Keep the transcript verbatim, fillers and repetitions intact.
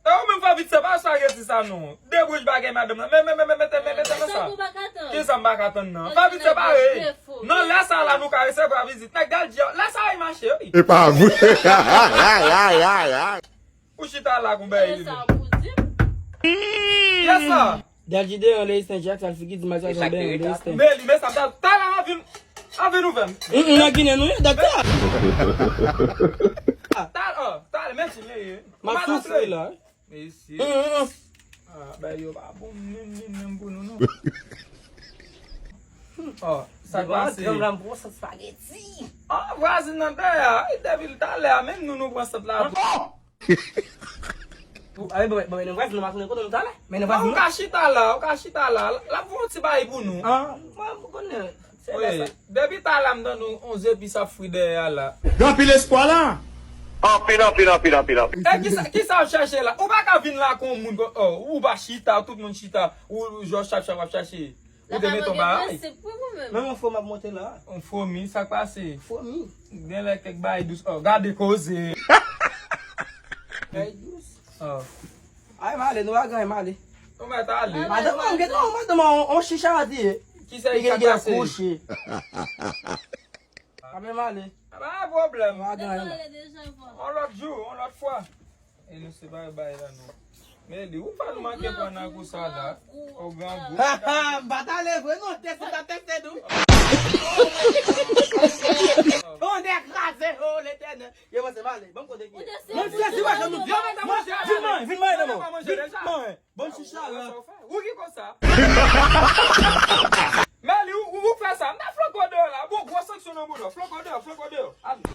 E ou menm Fabit, se pa sa gen ti sa non. Debouch bagay madanm nan. Men, men, men, men, mete, men, mete nan sa. Kisa m pa ka tann? Kisa m pa ka tann nan? Fabit, se pa re. Non, lè sa la nou ka resevwa vizit. Nèg dal di, lè sa a mache, wi. E pa vre. Ou chita la konbè li menm. Yes, sir. Dal di deyon Leisten Jack, sa l figi di mal sa konbè Leisten. Men li, men sa, ta, ta la anvi, anvi nou fè m. Mm, mm, nan Ginen nou ye, dòktè. Tal, oh, tal, men si, men, ye. M ap soufri la. Mesye. Mm, mm, mm. Ah, bay yo pa bon, menm, menm, menm pou nou, non. Oh, sa k pase? Devan ekran la, m pran yon sot spageti. Ah, vwazin nan dèyè a. Ay, depi talè a, menm nou, nou pran sot la tou. Ankò? Ayi, bon, bon, men vwazin nan pa tounen kote nou talè. Men vwazin nan. Ou ka chita la, ou ka chita la. L ap fè yon ti bagay pou nou. Ah, mwen, m konnen. Se lè sa. Depi talè a m tande yon zepis ap fri dèyè a la. Gen anpil espwa la. Anpil, anpil, anpil, anpil, anpil. E kisa, kisa w ap chache la? Ou pa ka vin la kon moun, oh, ou pa chita, tout moun chita. Ou, ou jò chap chap ap chache. Ou te mete yon bagay. Men yon fo m ap monte la. Yon fomi, sa k pase? Fomi. Gen lè kèk bagay dous. Oh, gade koze. Bagay dous. Oh. Ay, m ale, nou pa gen anyen, m ale. Ou mèt ale. Madanm mwen, gen yon madanm mwen, on, on chicha a di. Kisa ki gen kouche. Apre m ale. Pa gen pwoblèm. Pa gen anyen. On lòt jou, on lòt fwa. E nou se bay bay la non. Men li, ou pa nou manke pran nan kou sa la. O grangou. Ha, ha, m pa t ale vre non, tèste ta tèste nou. On nèg kraze, oh Letènèl. Yo, mwen se m ale. Bon, kote ki ye? Mwen sezi wè jan nou di. Vin mwen, vin mwen, vin mwen. Bon, chicha la. Ou ki konsa? Men li, ou, ou, ou fè sa. M ta flanke w deyò la. Bon, gwo sanksyon nan boul la. Flanke w deyò, flanke w deyò. Ale.